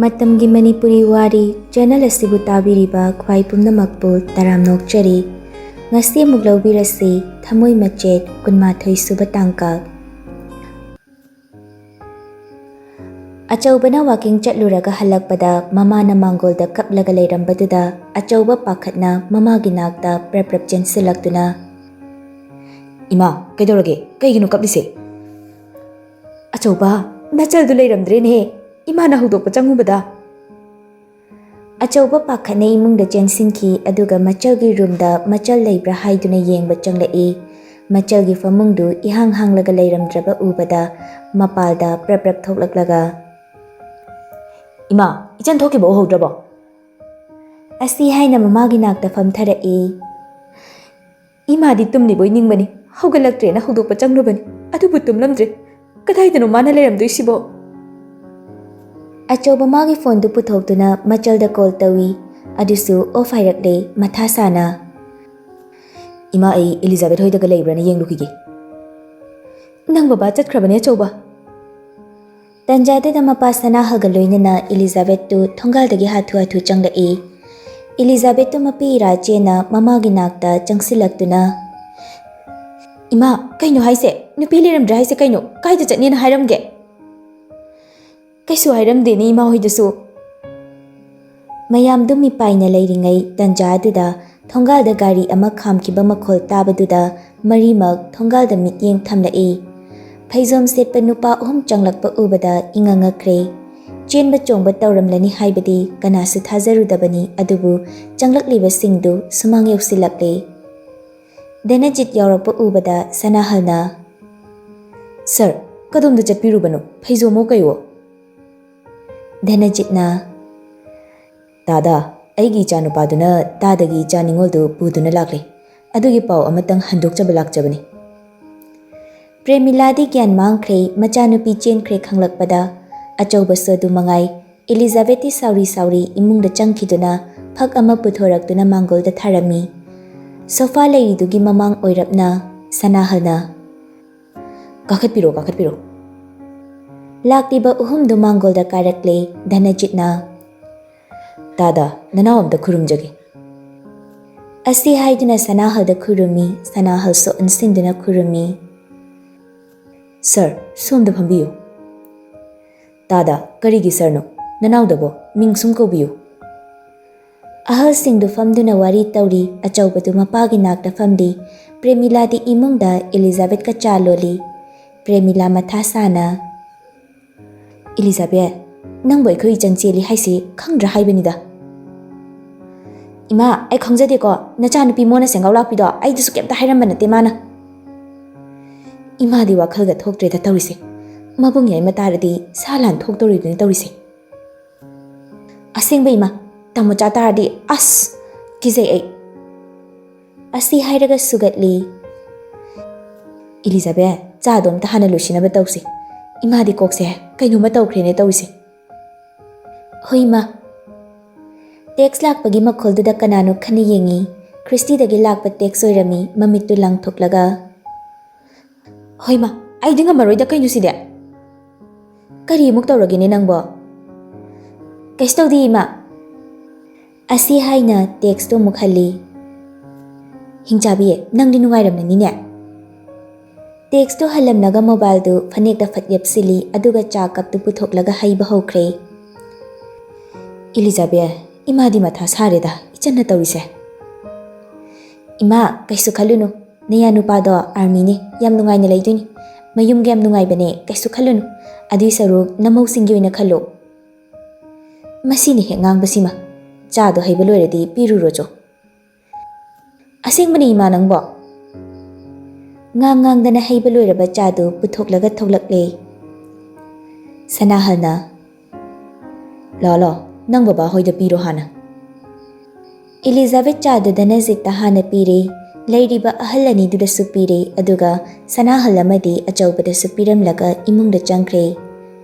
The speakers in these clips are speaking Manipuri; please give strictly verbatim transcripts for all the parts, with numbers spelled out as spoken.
ꯃꯇꯝꯒꯤ ꯃꯅꯤꯄꯨꯔꯤ ꯋꯥꯔꯤ ꯆꯦꯅꯦꯜ ꯑꯁꯤꯕꯨ ꯇꯥꯕꯤꯔꯤꯕ ꯈ꯭ꯋꯥꯏ ꯄꯨꯝꯅꯃꯛꯄꯨ ꯇꯔꯥꯝꯅ ꯑꯣꯛꯆꯔꯤ꯫ ꯉꯁꯤ ꯑꯃꯨꯛ ꯂꯧꯕꯤꯔꯁꯤ ꯊꯃꯣꯏ ꯃꯆꯦꯠ ꯀꯨꯟꯃꯥꯊꯣꯏ ꯁꯨꯕ ꯇꯥꯡꯀꯛ꯫ ꯑꯆꯧꯕꯅ ꯋꯥꯀꯤꯡ ꯆꯠꯂꯨꯔꯒ ꯍꯜꯂꯛꯄꯗ ꯃꯃꯥꯅ ꯃꯥꯡꯒꯣꯜꯗ ꯀꯞꯂꯒ ꯂꯩꯔꯝꯕꯗꯨꯗ ꯑꯆꯧꯕ ꯄꯥꯈꯠꯅ ꯃꯃꯥꯒꯤ ꯅꯥꯛꯇ ꯄ꯭ꯔꯞ ꯄ꯭ꯔꯞ ꯆꯦꯟꯁꯤꯜꯂꯛꯇꯨꯅ, "ꯏꯃꯥ, ꯀꯩꯗꯧꯔꯒꯦ? ꯀꯩꯒꯤꯅꯣ ꯀꯞꯂꯤꯁꯦ?" "ꯑꯆꯧꯕ, ꯅꯆꯜꯗꯨ ꯂꯩꯔꯝꯗ꯭ꯔꯦꯅꯦ꯫ ꯏꯃꯥꯅ ꯍꯧꯗꯣꯛꯄ ꯆꯪꯉꯨꯕꯗ꯫" ꯑꯆꯧꯕ ꯄꯥꯈꯠꯅ ꯏꯃꯨꯡꯗ ꯆꯦꯟꯁꯤꯟꯈꯤ, ꯑꯗꯨꯒ ꯃꯆꯜꯒꯤ ꯔꯨꯝꯗ ꯃꯆꯜ ꯂꯩꯕ꯭ꯔꯥ ꯍꯥꯏꯗꯨꯅ ꯌꯦꯡꯕ ꯆꯪꯂꯛꯏ꯫ ꯃꯆꯜꯒꯤ ꯐꯃꯨꯡꯗꯨ ꯏꯍꯥꯡ ꯍꯥꯡꯂꯒ ꯂꯩꯔꯝꯗ꯭ꯔꯕ ꯎꯕꯗ ꯃꯄꯥꯜꯗ ꯄ꯭ꯔꯞ ꯄ꯭ꯔꯞ ꯊꯣꯛꯂꯛꯂꯒ, "ꯏꯃꯥ, ꯏꯆꯟ ꯊꯣꯛꯈꯤꯕ ꯎꯍꯧꯗ꯭ꯔꯕꯣ?" ꯑꯁꯤ ꯍꯥꯏꯅ ꯃꯃꯥꯒꯤ ꯅꯥꯛꯇ ꯐꯝꯊꯔꯛꯏ꯫ "ꯏꯃꯥꯗꯤ ꯇꯨꯝꯂꯤꯕꯣꯏ ꯅꯤꯡꯕꯅꯤ, ꯍꯧꯒꯠꯂꯛꯇ꯭ꯔꯦꯅ ꯍꯧꯗꯣꯛꯄ ꯆꯪꯂꯨꯕꯅꯤ, ꯑꯗꯨꯕꯨ ꯇꯨꯝꯂꯝꯗ꯭ꯔꯦ꯫ ꯀꯗꯥꯏꯗꯅꯣ ꯃꯥꯅ ꯂꯩꯔꯝꯗꯣꯏꯁꯤꯕꯣ?" ꯑꯆꯧꯕ ꯃꯥꯒꯤ ꯐꯣꯟꯗꯨ ꯄꯨꯊꯣꯛꯇꯨꯅ ꯃꯆꯜꯗ ꯀꯣꯜ ꯇꯧꯏ꯫ ꯑꯗꯨꯁꯨ ꯑꯣꯐ ꯍꯥꯏꯔꯛꯂꯦ, ꯃꯊꯥ ꯁꯥꯅ꯫ "ꯏꯃꯥ, ꯑꯩ ꯏꯂꯤꯖꯥꯕꯦꯠ ꯍꯣꯏꯗꯒ ꯂꯩꯕ꯭ꯔꯥꯅ ꯌꯦꯡꯂꯨꯈꯤꯒꯦ꯫" "ꯅꯪ ꯕꯕꯥ ꯆꯠꯈ꯭ꯔꯕꯅꯦ, ꯑꯆꯧꯕ?" ꯇꯟꯖꯥꯗꯨꯗ ꯃꯄꯥ ꯁꯅꯥꯍꯜꯒ ꯂꯣꯏꯅꯅ ꯏꯂꯤꯖꯥꯕꯦꯠꯇꯨ ꯊꯣꯡꯒꯥꯜꯗꯒꯤ ꯍꯥꯊꯨ ꯍꯥꯊꯨ ꯆꯪꯂꯛꯏ꯫ ꯏꯂꯤꯖꯥꯕꯦꯠꯇꯨ ꯃꯄꯤ ꯏꯔꯥ ꯆꯦꯅ ꯃꯃꯥꯒꯤ ꯅꯥꯛꯇ ꯆꯪꯁꯤꯜꯂꯛꯇꯨꯅ, "ꯏꯃꯥ, ꯀꯩꯅꯣ ꯍꯥꯏꯁꯦ? ꯅꯨꯄꯤ ꯂꯩꯔꯝꯗ꯭ꯔꯦ ꯍꯥꯏꯁꯦ ꯀꯩꯅꯣ? ꯀꯥꯏꯗ ꯆꯠꯅꯦꯅ ꯍꯥꯏꯔꯝꯒꯦ?" "ꯀꯩꯁꯨ ꯍꯥꯏꯔꯝꯗꯦꯅꯦ ꯏꯃꯥ ꯍꯣꯏꯗꯁꯨ꯫" ꯃꯌꯥꯝꯗꯨ ꯃꯤꯄꯥꯏꯅ ꯂꯩꯔꯤꯉꯩ ꯇꯟꯖꯥ ꯑꯗꯨꯗ ꯊꯣꯡꯒꯥꯜꯗ ꯒꯥꯔꯤ ꯑꯃ ꯈꯥꯝꯈꯤꯕ ꯃꯈꯣꯜ ꯇꯥꯕꯗꯨꯗ ꯃꯔꯤꯃꯛ ꯊꯣꯡꯒꯥꯜꯗ ꯃꯤꯠꯌꯦꯡ ꯊꯝꯂꯛꯏ꯫ ꯐꯩꯖꯣꯝ ꯁꯦꯠꯄ ꯅꯨꯄꯥ ꯑꯍꯨꯝ ꯆꯪꯂꯛꯄ ꯎꯕꯗ ꯏꯉꯛ ꯉꯛꯈ꯭ꯔꯦ꯫ ꯆꯦꯟꯕ ꯆꯣꯡꯕ ꯇꯧꯔꯝꯂꯅꯤ ꯍꯥꯏꯕꯗꯤ ꯀꯅꯥꯁꯨ ꯊꯥꯖꯔꯨꯗꯕꯅꯤ, ꯑꯗꯨꯕꯨ ꯆꯪꯂꯛꯂꯤꯕꯁꯤꯡꯗꯨ ꯁꯨꯃꯥꯡ ꯌꯧꯁꯤꯜꯂꯛꯂꯦ꯫ ꯗꯅꯖꯤꯠ ꯌꯥꯎꯔꯛꯄ ꯎꯕꯗ ꯁꯅꯥꯍꯜꯅ, "ꯁꯥꯔ, ꯀꯗꯣꯝꯗ ꯆꯠꯄꯤꯔꯨꯕꯅꯣ? ꯐꯩꯖꯣꯝꯃꯣ ꯀꯩꯋꯣ?" ꯗꯅꯖꯤꯠꯅ, "ꯇꯥꯗ, ꯑꯩꯒꯤ ꯏꯆꯥꯅꯨꯄꯥꯗꯨꯅ ꯇꯥꯗꯒꯤ ꯏꯆꯥ ꯅꯤꯉꯣꯜꯗꯨ ꯄꯨꯗꯨꯅ ꯂꯥꯛꯂꯦ꯫ ꯑꯗꯨꯒꯤ ꯄꯥꯎ ꯑꯃꯇꯪ ꯍꯟꯗꯣꯛꯆꯕ ꯂꯥꯛꯆꯕꯅꯤ꯫" ꯄ꯭ꯔꯦꯃꯤꯂꯥꯗꯤ ꯒ꯭ꯌꯥꯟ ꯃꯥꯡꯈ꯭ꯔꯦ, ꯃꯆꯥꯅꯨꯄꯤ ꯆꯦꯟꯈ꯭ꯔꯦ ꯈꯪꯂꯛꯄꯗ꯫ ꯑꯆꯧꯕꯁꯨ ꯑꯗꯨ ꯃꯉꯥꯏ꯫ ꯏꯂꯤꯖꯥꯕꯦꯠꯇꯤ ꯁꯥꯎꯔꯤ ꯁꯥꯎꯔꯤ ꯏꯃꯨꯡꯗ ꯆꯪꯈꯤꯗꯨꯅ ꯐꯛ ꯑꯃ ꯄꯨꯊꯣꯔꯛꯇꯨꯅ ꯃꯥꯡꯒꯣꯜꯗ ꯊꯥꯔꯝꯃꯤ꯫ ꯁꯣꯐꯥ ꯂꯩꯔꯤꯗꯨꯒꯤ ꯃꯃꯥꯡ ꯑꯣꯏꯔꯞꯅ ꯁꯅꯥꯍꯜꯅ, "ꯀꯥꯈꯠꯄꯤꯔꯣ, ꯀꯥꯈꯠꯄꯤꯔꯣ꯫" ꯂꯥꯛꯂꯤꯕ ꯑꯍꯨꯝꯗꯨ ꯃꯥꯡꯒꯣꯜꯗ ꯀꯥꯔꯛꯂꯦ꯫ ꯙꯅꯖꯤꯠꯅ, "ꯇꯥꯗ, ꯅꯅꯥꯎ ꯑꯝꯇ ꯈꯨꯔꯨꯝꯖꯒꯦ" ꯑꯁꯤ ꯍꯥꯏꯗꯨꯅ ꯁꯅꯥꯍꯜꯗ ꯈꯨꯔꯨꯝꯃꯤ꯫ ꯁꯅꯥꯍꯜꯁꯨ ꯑꯣꯟꯁꯤꯟꯗꯨꯅ ꯈꯨꯔꯨꯝꯃꯤ꯫ "ꯁꯔ, ꯁꯣꯝꯗ ꯐꯝꯕꯤꯌꯨ"꯫ "ꯇꯥꯗ, ꯀꯔꯤꯒꯤ ꯁꯔꯅꯣ? ꯅꯅꯥꯎꯗꯕꯣ ꯃꯤꯡ ꯁꯨꯝ ꯀꯧꯕꯤꯌꯨ"꯫ ꯑꯍꯜꯁꯤꯡꯗꯨ ꯐꯝꯗꯨꯅ ꯋꯥꯔꯤ ꯇꯧꯔꯤ꯫ ꯑꯆꯧꯕꯗꯨ ꯃꯄꯥꯒꯤ ꯅꯥꯛꯇ ꯐꯝꯂꯤ꯫ ꯄ꯭ꯔꯦꯃꯤꯂꯥꯗꯤ ꯏꯃꯨꯡꯗ ꯏꯂꯤꯖꯥꯕꯦꯠꯀ ꯆꯥ ꯂꯣꯜꯂꯤ꯫ ꯄ꯭ꯔꯦꯃꯤꯂꯥ ꯃꯊꯥ ꯁꯥꯅ, "ꯏꯂꯤꯖꯥꯕꯦꯠ, ꯅꯪꯕꯨ ꯑꯩꯈꯣꯏ ꯏꯆꯟ ꯆꯦꯜꯂꯤ ꯍꯥꯏꯁꯤ ꯈꯪꯗ꯭ꯔꯥ ꯍꯥꯏꯕꯅꯤꯗ"꯫ "ꯏꯃꯥ, ꯑꯩ ꯈꯪꯖꯗꯦꯀꯣ꯫ ꯅꯆꯥꯅꯨꯄꯤ ꯃꯣꯟꯅ ꯁꯦꯡꯒꯥꯎ ꯂꯥꯛꯄꯤꯗꯣ ꯑꯩꯗꯁꯨ ꯀꯩꯝꯇ ꯍꯥꯏꯔꯝꯕ ꯅꯠꯇꯦ ꯃꯥꯅ"꯫ ꯏꯃꯥꯗꯤ ꯋꯥꯈꯜꯒ ꯊꯣꯛꯇ꯭ꯔꯦꯗ ꯇꯧꯔꯤꯁꯦ꯫ ꯃꯕꯨꯡ ꯌꯥꯏꯃ ꯇꯥꯔꯗꯤ ꯁꯥ ꯂꯥꯟ ꯊꯣꯛꯇꯧꯔꯤꯕꯅꯤ ꯇꯧꯔꯤꯁꯦ꯫ "ꯑꯁꯦꯡꯕ ꯏꯃꯥ, ꯇꯥꯃꯣꯆꯥ ꯇꯥꯔꯗꯤ ꯑꯁ, ꯀꯤꯖꯩ ꯑꯩ"꯫ ꯑꯁꯤ ꯍꯥꯏꯔꯒ ꯁꯨꯒꯠꯂꯤ꯫ "ꯏꯂꯤꯖꯥꯕꯦꯠ, ꯆꯥꯗꯣ ꯑꯝꯇ ꯍꯥꯟꯅ ꯂꯣꯏꯁꯤꯟꯅꯕ ꯇꯧꯁꯤ꯫ ꯏꯃꯥꯗꯤ ꯀꯣꯛꯁꯦ ꯀꯩꯅꯣꯝꯃ ꯇꯧꯈ꯭ꯔꯦꯅꯦ ꯇꯧꯔꯤꯁꯦ"꯫ "ꯍꯣꯏ ꯏꯃꯥ"꯫ ꯇꯦꯛꯁ ꯂꯥꯛꯄꯒꯤ ꯃꯈꯣꯜꯗꯨꯗ ꯀꯅꯥꯅꯣ ꯈꯟꯅ ꯌꯦꯡꯉꯤ꯫ ꯈ꯭ꯔꯤꯁꯇꯤꯗꯒꯤ ꯂꯥꯛꯄ ꯇꯦꯛꯁ ꯑꯣꯏꯔꯝꯃꯤ꯫ ꯃꯃꯤꯠꯇꯨ ꯂꯥꯡꯊꯣꯛꯂꯒ, "ꯍꯣꯏ ꯏꯃꯥ, ꯑꯩꯗꯤ ꯉꯝꯃꯔꯣꯏꯗ ꯀꯩꯅꯣ ꯁꯤꯗꯤ"꯫ "ꯀꯔꯤ ꯑꯃꯨꯛ ꯇꯧꯔꯒꯦꯅꯦ ꯅꯪꯕꯣ?" "ꯀꯩꯁꯨ ꯇꯧꯗꯦ ꯏꯃꯥ"꯫ ꯑꯁꯤ ꯍꯥꯏꯅ ꯇꯦꯛꯁꯇꯨ ꯑꯃꯨꯛ ꯍꯜꯂꯤ꯫ "ꯍꯤꯡꯆꯥꯕꯤ, ꯅꯪꯗꯤ ꯅꯨꯡꯉꯥꯏꯔꯝꯂꯅꯤꯅꯦ"꯫ ꯇꯦꯛꯁꯇꯨ ꯍꯜꯂꯝꯂꯒ ꯃꯣꯕꯥꯏꯜꯗꯨ ꯐꯅꯦꯛꯇ ꯐꯠ ꯌꯦꯞꯁꯤꯜꯂꯤ, ꯑꯗꯨꯒ ꯆꯥ ꯀꯞꯇꯨ ꯄꯨꯊꯣꯛꯂꯒ ꯍꯩꯕ ꯍꯧꯈ꯭ꯔꯦ꯫ "ꯏꯂꯤꯖꯥꯕꯦꯠ, ꯏꯃꯥꯗꯤ ꯃꯊꯥ ꯁꯥꯔꯦꯗ ꯏꯆꯟꯅ ꯇꯧꯔꯤꯁꯦ"꯫ "ꯏꯃꯥ, ꯀꯩꯁꯨ ꯈꯜꯂꯨꯅꯨ꯫ ꯅꯌꯥ ꯅꯨꯄꯥꯗꯣ ꯑꯥꯔꯃꯤꯅꯤ, ꯌꯥꯝ ꯅꯨꯡꯉꯥꯏꯅ ꯂꯩꯗꯣꯏꯅꯤ꯫ ꯃꯌꯨꯝꯒ ꯌꯥꯝ ꯅꯨꯡꯉꯥꯏꯕꯅꯦ, ꯀꯩꯁꯨ ꯈꯜꯂꯨꯅꯨ꯫ ꯑꯗꯨꯏ ꯁꯔꯨꯛ ꯅꯃꯧꯁꯤꯡꯒꯤ ꯑꯣꯏꯅ ꯈꯜꯂꯣ"꯫ ꯃꯁꯤꯅ ꯍꯦꯛ ꯉꯥꯡꯕꯁꯤꯃ꯫ "ꯆꯥꯗꯣ ꯍꯩꯕ ꯂꯣꯏꯔꯗꯤ ꯄꯤꯔꯨꯔꯣꯆꯣ"꯫ "ꯑꯁꯦꯡꯕꯅꯤ ꯏꯃꯥ ꯅꯪꯕꯣ"꯫ ꯉꯥꯡ ꯉꯥꯡꯗꯅ ꯍꯩꯕ ꯂꯣꯏꯔꯕ ꯆꯥꯗꯨ ꯄꯨꯊꯣꯛꯂꯒ ꯊꯣꯛꯂꯛꯂꯦ꯫ ꯁꯅꯥꯍꯜꯅ, "ꯂꯥ ꯂꯥ, ꯅꯪ ꯕꯕꯥ ꯍꯣꯏꯗ ꯄꯤꯔꯣ ꯍꯥꯟꯅ"꯫ ꯏꯂꯤꯖꯥꯕꯦꯠ ꯆꯥꯗꯨ ꯙꯅꯖꯤꯠꯇ ꯍꯥꯟꯅ ꯄꯤꯔꯦ꯫ ꯂꯩꯔꯤꯕ ꯑꯍꯜ ꯑꯅꯤꯗꯨꯗꯁꯨ ꯄꯤꯔꯦ, ꯑꯗꯨꯒ ꯁꯅꯥꯍꯜ ꯑꯃꯗꯤ ꯑꯆꯧꯕꯗꯁꯨ ꯄꯤꯔꯝꯂꯒ ꯏꯃꯨꯡꯗ ꯆꯪꯈ꯭ꯔꯦ꯫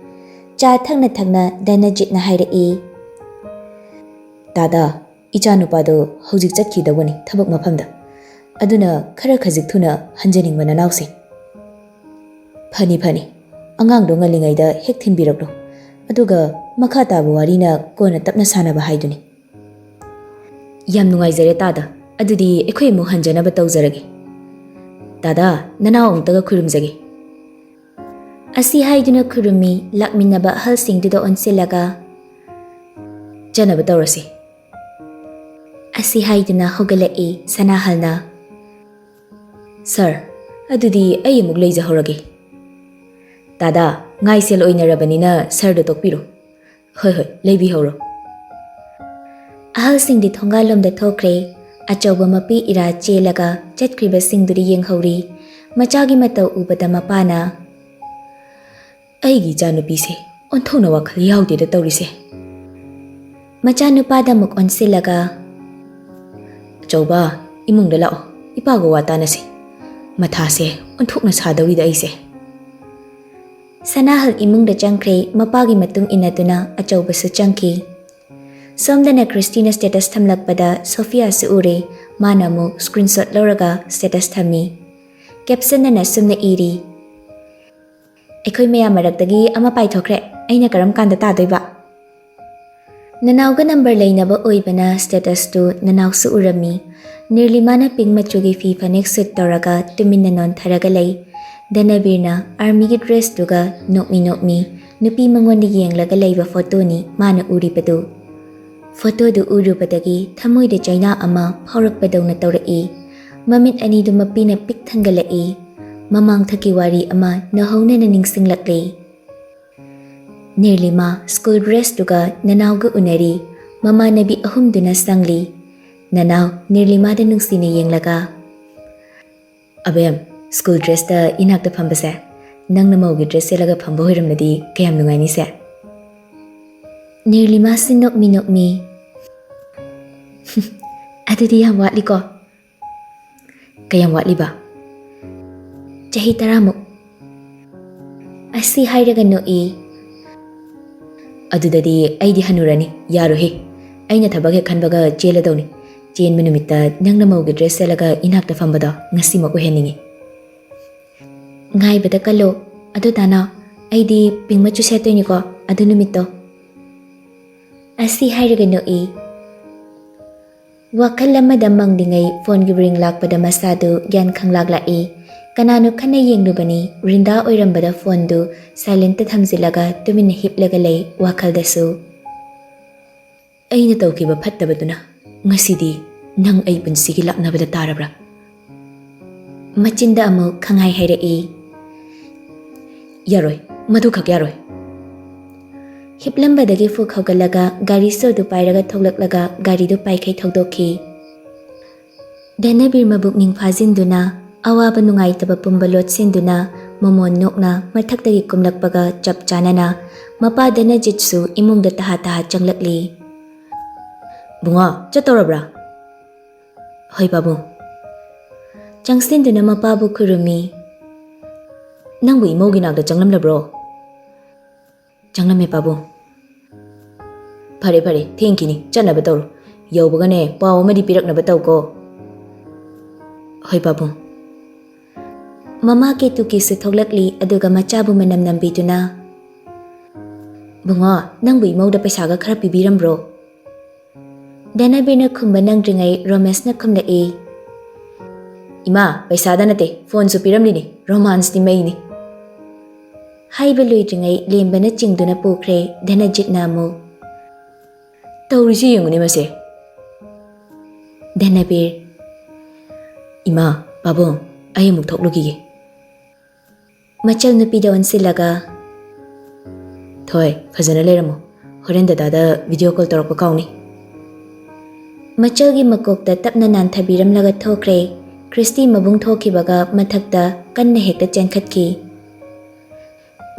ꯆꯥ ꯊꯛꯅ ꯊꯛꯅ ꯙꯅꯖꯤꯠꯅ ꯍꯥꯏꯔꯛꯏ, "ꯇꯥꯗ, ꯏꯆꯥꯅꯨꯄꯥꯗꯣ ꯍꯧꯖꯤꯛ ꯆꯠꯈꯤꯗꯧꯕꯅꯤ ꯊꯕꯛ ꯃꯐꯝꯗ꯫ ꯑꯗꯨꯅ ꯈꯔ ꯈꯖꯤꯛ ꯊꯨꯅ ꯍꯟꯖꯅꯤꯡꯕ ꯅꯅꯥꯎꯁꯦ"꯫ "ꯐꯅꯤ, ꯐꯅꯤ꯫ ꯑꯉꯥꯡꯗꯣ ꯉꯜꯂꯤꯉꯩꯗ ꯍꯦꯛ ꯊꯤꯟꯕꯤꯔꯛꯂꯣ, ꯑꯗꯨꯒ ꯃꯈꯥ ꯇꯥꯕ ꯋꯥꯔꯤꯅ ꯀꯣꯟꯅ ꯇꯞꯅ ꯁꯥꯟꯅꯕ ꯍꯥꯏꯗꯨꯅꯤ꯫ ꯌꯥꯝ ꯅꯨꯡꯉꯥꯏꯖꯔꯦ ꯇꯥꯗ, ꯑꯗꯨꯗꯤ ꯑꯩꯈꯣꯏ ꯑꯃꯨꯛ ꯍꯟꯖꯅꯕ ꯇꯧꯖꯔꯒꯦ꯫ ꯇꯥꯗ, ꯅꯅꯥꯎ ꯑꯃꯨꯛꯇꯒ ꯈꯨꯔꯨꯝꯖꯒꯦ꯫ ꯑꯁꯤ ꯍꯥꯏꯗꯨꯅ ꯈꯨꯔꯨꯝꯃꯤ ꯂꯥꯛꯃꯤꯟꯅꯕ ꯑꯍꯜꯁꯤꯡꯗꯨꯗ ꯑꯣꯟꯁꯤꯜꯂꯒ꯫ ꯆꯠꯅꯕ ꯇꯧꯔꯁꯤ꯫ ꯑꯁꯤ ꯍꯥꯏꯗꯨꯅ ꯍꯧꯒꯠꯂꯛꯏ ꯁꯅꯥꯍꯜꯅ꯫ ꯁꯥꯔ, ꯑꯗꯨꯗꯤ ꯑꯩ ꯑꯃꯨꯛ ꯂꯩꯖꯍꯧꯔꯒꯦ꯫ ꯇꯥꯗꯥ, ꯉꯥꯏꯁꯦꯜ ꯑꯣꯏꯅꯔꯕꯅꯤꯅ ꯁꯥꯔꯗ ꯇꯣꯛꯄꯤꯔꯣ꯫ ꯍꯣꯏ ꯍꯣꯏ, ꯂꯩꯕꯤꯍꯧꯔꯣ꯫ ꯑꯍꯜꯁꯤꯡꯗꯤ ꯊꯣꯡꯒꯥꯜꯂꯣꯝꯗ ꯊꯣꯛꯈ꯭ꯔꯦ꯫ ꯑꯆꯧꯕ ꯃꯄꯤ ꯏꯔꯥ ꯆꯦꯜꯂꯒ ꯆꯠꯈ꯭ꯔꯤꯕꯁꯤꯡꯗꯨꯗ ꯌꯦꯡꯍꯧꯔꯤ꯫ ꯃꯆꯥꯒꯤ ꯃꯇꯧ ꯎꯕꯗ ꯃꯄꯥꯅ, "ꯑꯩꯒꯤ ꯏꯆꯥꯅꯨꯄꯤꯁꯦ ꯑꯣꯟꯊꯣꯛꯅ ꯋꯥꯈꯜ ꯌꯥꯎꯗꯦꯗ ꯇꯧꯔꯤꯁꯦ꯫" ꯃꯆꯥꯅꯨꯄꯥꯗ ꯑꯃꯨꯛ ꯑꯣꯟꯁꯤꯜꯂꯒ, "ꯑꯆꯧꯕ, ꯏꯃꯨꯡꯗ ꯂꯥꯛꯑꯣ, ꯏꯄꯥꯒ ꯋꯥ ꯇꯥꯅꯁꯤ꯫ ꯃꯊꯥꯁꯦ ꯑꯣꯟꯊꯣꯛꯅ ꯁꯥꯗꯧꯔꯤꯗ ꯑꯩꯁꯦ꯫" ꯁꯅꯥꯍꯜ ꯏꯃꯨꯡꯗ ꯆꯪꯈ꯭ꯔꯦ꯫ ꯃꯄꯥꯒꯤ ꯃꯇꯨꯡ ꯏꯟꯅꯗꯨꯅ ꯑꯆꯧꯕꯁꯨ ꯆꯪꯈꯤ꯫ ꯁꯣꯝꯗꯅ ꯈ꯭ꯔꯤꯁꯇꯤꯅ status ꯊꯝꯂꯛꯄꯗ ꯁꯣꯐꯤꯌꯥꯁꯨ ꯎꯔꯦ꯫ ꯃꯥꯅ ꯑꯃꯨꯛ screenshot ꯂꯧꯔꯒ status ꯊꯝꯃꯤ꯫ Caption ꯑꯅ ꯑꯁꯨꯝꯅ ꯏꯔꯤ, "ꯑꯩꯈꯣꯏ ꯃꯌꯥꯝ ꯃꯔꯛꯇꯒꯤ ꯑꯃ ꯄꯥꯏꯊꯣꯛꯈ꯭ꯔꯦ, ꯑꯩꯅ ꯀꯔꯝ ꯀꯥꯟꯗ ꯇꯥꯗꯣꯏꯕ?" ꯅꯅꯥꯎꯒ number ꯂꯩꯅꯕ ꯑꯣꯏꯕꯅ status ꯇꯨ ꯅꯅꯥꯎꯁꯨ ꯎꯔꯝꯃꯤ꯫ ꯅꯤꯔꯂꯤꯃꯥꯅ pink ꯃꯆꯨꯒꯤ ꯐꯤ ꯐꯅꯦꯛ suit ꯇꯧꯔꯒ ꯇꯨꯃꯤꯟꯅ ꯅꯣꯟꯊꯔꯒ ꯂꯩ꯫ ꯙꯅꯕꯤꯔꯅ army ꯒꯤ dress ꯇꯨꯒ ꯅꯣꯛꯃꯤ ꯅꯣꯛꯃꯤ ꯅꯨꯄꯤ ꯃꯉꯣꯟꯗ ꯌꯦꯡꯂꯒ ꯂꯩꯕ photo ꯅꯤ ꯃꯥꯅ ꯎꯔꯤꯕꯗꯨ꯫ Photo ꯗꯨ ꯎꯔꯨꯕꯗꯒꯤ ꯊꯃꯣꯏꯗ ꯆꯩꯅꯥ ꯑꯃ ꯐꯥꯎꯔꯛꯄꯗꯧꯅ ꯇꯧꯔꯛꯏ꯫ ꯃꯃꯤꯠ ꯑꯅꯤꯗꯨ ꯃꯄꯤꯅ ꯄꯤꯛ ꯊꯟꯒꯠꯂꯛꯏ꯫ ꯃꯃꯥꯡꯊꯛꯀꯤ ꯋꯥꯔꯤ ꯑꯃ ꯅꯧꯍꯧꯅꯅ ꯅꯤꯡꯁꯤꯡꯂꯛꯂꯦ꯫ ꯅꯤꯔꯂꯤꯃꯥ school dress ꯇꯨꯒ ꯅꯅꯥꯎꯒ ꯎꯅꯔꯤ꯫ ꯃꯃꯥꯟꯅꯕꯤ ꯑꯍꯨꯝꯗꯨꯅ ꯁꯪꯂꯤ꯫ ꯅꯅꯥꯎ ꯅꯤꯔꯂꯤꯃꯥꯗ ꯅꯨꯡꯁꯤꯅ ꯌꯦꯡꯂꯒ, "ꯑꯕꯦꯝ, school dress ꯇ ꯏꯅꯥꯛꯇ ꯐꯝꯕꯁꯦ ꯅꯪꯅ ꯃꯧꯒꯤ dress ꯁꯦꯠꯂꯒ ꯐꯝꯕ ꯑꯣꯏꯔꯝꯂꯗꯤ ꯀꯌꯥꯝ ꯅꯨꯡꯉꯥꯏꯅꯤꯁꯦ?" ꯅꯤꯔꯂꯤꯃꯥꯁꯤ ꯅꯣꯛꯃꯤ ꯅꯣꯛꯃꯤ, "ꯑꯗꯨꯗꯤ ꯌꯥꯝ ꯋꯥꯠꯂꯤꯀꯣ?" "ꯀꯌꯥꯝ ꯋꯥꯠꯂꯤꯕ?" "ꯆꯍꯤ ꯇꯔꯥꯃꯨꯛ꯫" ꯑꯁꯤ ꯍꯥꯏꯔꯒ ꯅꯣꯛꯏ꯫ "ꯑꯗꯨꯗꯗꯤ ꯑꯩꯗꯤ ꯍꯅꯨꯔꯅꯤ, ꯌꯥꯔꯣꯏꯍꯦ꯫ ꯑꯩꯅ ꯊꯕꯛ ꯍꯦꯛ ꯈꯟꯕꯒ ꯆꯦꯜꯂꯗꯧꯅꯤ꯫ ꯆꯦꯟꯕ ꯅꯨꯃꯤꯠꯇ ꯅꯪꯅ ꯃꯧꯒꯤ dress ꯁꯦꯠꯂꯒ ꯏꯅꯥꯛꯇ ꯐꯝꯕꯗꯣ ꯉꯁꯤꯃꯛ ꯑꯣꯏꯍꯟꯅꯤꯡꯉꯤ꯫" "ꯉꯥꯏꯕꯗ ꯀꯜꯂꯣ꯫ ꯑꯗꯨ ꯇꯥꯅ, ꯑꯩꯗꯤ ꯄꯤꯡ ꯃꯆꯨ ꯁꯦꯠꯇꯣꯏꯅꯤꯀꯣ ꯑꯗꯨ ꯅꯨꯃꯤꯠꯇꯣ꯫ ꯑꯁꯤ ꯍꯥꯏꯔꯒ ꯅꯣꯛꯏ꯫ ꯋꯥꯈꯜ ꯑꯃꯗ ꯃꯪꯂꯤꯉꯩ ꯐꯣꯟꯒꯤ ꯔꯤꯡ ꯂꯥꯛꯄꯗ ꯃꯁꯥꯗꯨ ꯒ꯭ꯌꯥꯟ ꯈꯪꯂꯥꯛ ꯂꯥꯛꯏ꯫ ꯀꯅꯥꯅꯣ ꯈꯟꯅ ꯌꯦꯡꯂꯨꯕꯅꯤ, ꯔꯤꯟꯗꯥ ꯑꯣꯏꯔꯝꯕꯗ ꯐꯣꯟꯗꯨ ꯁꯥꯏꯂꯦꯟꯠꯇ ꯊꯝꯖꯤꯜꯂꯒ ꯇꯨꯃꯤꯟꯅ ꯍꯤꯞꯂꯒ ꯂꯩ ꯋꯥꯈꯜꯗꯁꯨ꯫ ꯑꯩꯅ ꯇꯧꯈꯤꯕ ꯐꯠꯇꯕꯗꯨꯅ ꯉꯁꯤꯗꯤ ꯅꯪ ꯑꯩ ꯄꯨꯟꯁꯤꯒꯤ ꯂꯥꯛꯅꯕꯗ ꯇꯥꯔꯕ꯭ꯔꯥ? ꯃꯆꯤꯟꯗ ꯑꯃꯨꯛ ꯈꯪꯍꯥꯏ ꯍꯥꯏꯔꯛꯏ꯫ ꯌꯥꯔꯣꯏ, ꯃꯗꯨꯈꯛ ꯌꯥꯔꯣꯏ꯫ ꯍꯤꯞꯂꯝꯕꯗꯒꯤ ꯐꯨꯛ ꯍꯧꯒꯠꯂꯒ ꯒꯥꯔꯤ ꯁꯣꯗꯨ ꯄꯥꯏꯔꯒ ꯊꯣꯛꯂꯛꯂꯒ ꯒꯥꯔꯤꯗꯨ ꯄꯥꯏꯈꯩ ꯊꯧꯗꯣꯛꯈꯤ꯫ ꯙꯅꯕꯤꯔ ꯃꯕꯨꯛ ꯅꯤꯡ ꯐꯥꯖꯤꯟꯗꯨꯅ, ꯑꯋꯥꯕ ꯅꯨꯡꯉꯥꯏꯇꯕ ꯄꯨꯝꯕ ꯂꯣꯠꯁꯤꯟꯗꯨꯅ, ꯃꯃꯣꯟ ꯅꯣꯛꯅ ꯃꯊꯛꯇꯒꯤ ꯀꯨꯝꯂꯛꯄꯒ ꯆꯞ ꯆꯥꯅꯅ ꯃꯄꯥ ꯙꯅꯖꯤꯠꯁꯨ ꯏꯃꯨꯡꯗ ꯇꯍꯥ ꯇꯍꯥ ꯆꯪꯂꯛꯂꯤ꯫ "ꯕꯨꯡꯉꯣ, ꯆꯠꯇꯧꯔꯕ꯭ꯔꯥ?" "ꯍꯣꯏ ꯄꯥꯕꯨꯡ꯫" ꯆꯪꯁꯤꯟꯗꯨꯅ ꯃꯄꯥꯕꯨ ꯈꯨꯔꯨꯝꯃꯤ꯫ "ꯅꯪꯕꯨ ꯏꯃꯧꯒꯤ ꯅꯥꯛꯇ ꯆꯪꯂꯝꯂꯕ꯭ꯔꯣ?" "ꯆꯪꯂꯝꯃꯦ ꯄꯥꯕꯨꯡ꯫" "ꯐꯔꯦ ꯐꯔꯦ, ꯊꯦꯡꯈꯤꯅꯤ, ꯆꯠꯅꯕ ꯇꯧꯔꯣ꯫ ꯌꯧꯕꯒꯅꯦ ꯄꯥꯎ ꯑꯃꯗꯤ ꯄꯤꯔꯛꯅꯕ ꯇꯧꯀꯣ꯫" "ꯍꯣꯏ ꯄꯥꯕꯨꯡ꯫" ꯃꯃꯥ ꯀꯦꯇꯨꯀꯤꯁꯨ ꯊꯣꯛꯂꯛꯂꯤ, ꯑꯗꯨꯒ ꯃꯆꯥꯕꯨ ꯃꯅꯝ ꯅꯝꯕꯤꯗꯨꯅ, "ꯕꯨꯡꯉꯣ, ꯅꯪꯕꯨ ꯏꯃꯧꯗ ꯄꯩꯁꯥꯒ ꯈꯔ ꯄꯤꯕꯤꯔꯝꯕ꯭ꯔꯣ?" ꯙꯅꯕꯤꯔꯅ ꯈꯨꯝꯕ ꯅꯪꯗ꯭ꯔꯤꯉꯩ ꯔꯣꯃꯦꯁꯅ ꯈꯨꯝꯂꯛꯏ꯫ "ꯏꯃꯥ, ꯄꯩꯁꯥꯗ ꯅꯠꯇꯦ, ꯐꯣꯟꯁꯨ ꯄꯤꯔꯝꯂꯤꯅꯤ, ꯔꯣꯃꯥꯟꯁꯇꯤ ꯃꯩꯅꯤ꯫" ꯍꯥꯏꯕ ꯂꯣꯏꯗ꯭ꯔꯤꯉꯩ ꯂꯦꯝꯕꯅ ꯆꯤꯡꯗꯨꯅ ꯄꯨꯈ꯭ꯔꯦ꯫ ꯙꯅꯖꯤꯠꯅ ꯑꯃꯨꯛ, "ꯇꯧꯔꯤꯁꯤ ꯌꯦꯡꯉꯨꯅꯦ ꯃꯁꯦ꯫" ꯙꯅꯕꯤꯔ, "ꯏꯃꯥ, ꯄꯥꯕꯨꯡ, ꯑꯩ ꯑꯃꯨꯛ ꯊꯣꯛꯂꯨꯈꯤꯒꯦ꯫" ꯃꯆꯜ ꯅꯨꯄꯤꯗ ꯑꯣꯟꯁꯤꯜꯂꯒ, "ꯊꯣꯏ, ꯐꯖꯅ ꯂꯩꯔꯝꯃꯣ, ꯍꯣꯔꯦꯟ ꯗꯗꯥꯗ ꯚꯤꯗꯤꯑꯣ ꯀꯣꯜ ꯇꯧꯔꯛꯄ ꯀꯥꯎꯅꯤ꯫" ꯃꯆꯜꯒꯤ ꯃꯀꯣꯛꯇ ꯇꯞꯅ ꯅꯥꯟꯊꯕꯤꯔꯝꯂꯒ ꯊꯣꯛꯈ꯭ꯔꯦ꯫ ꯈ꯭ꯔꯤꯁꯇꯤ ꯃꯕꯨꯡ ꯊꯣꯛꯈꯤꯕꯒ ꯃꯊꯛꯇ ꯀꯟꯅ ꯍꯦꯛꯇ ꯆꯦꯟꯈꯠꯈꯤ꯫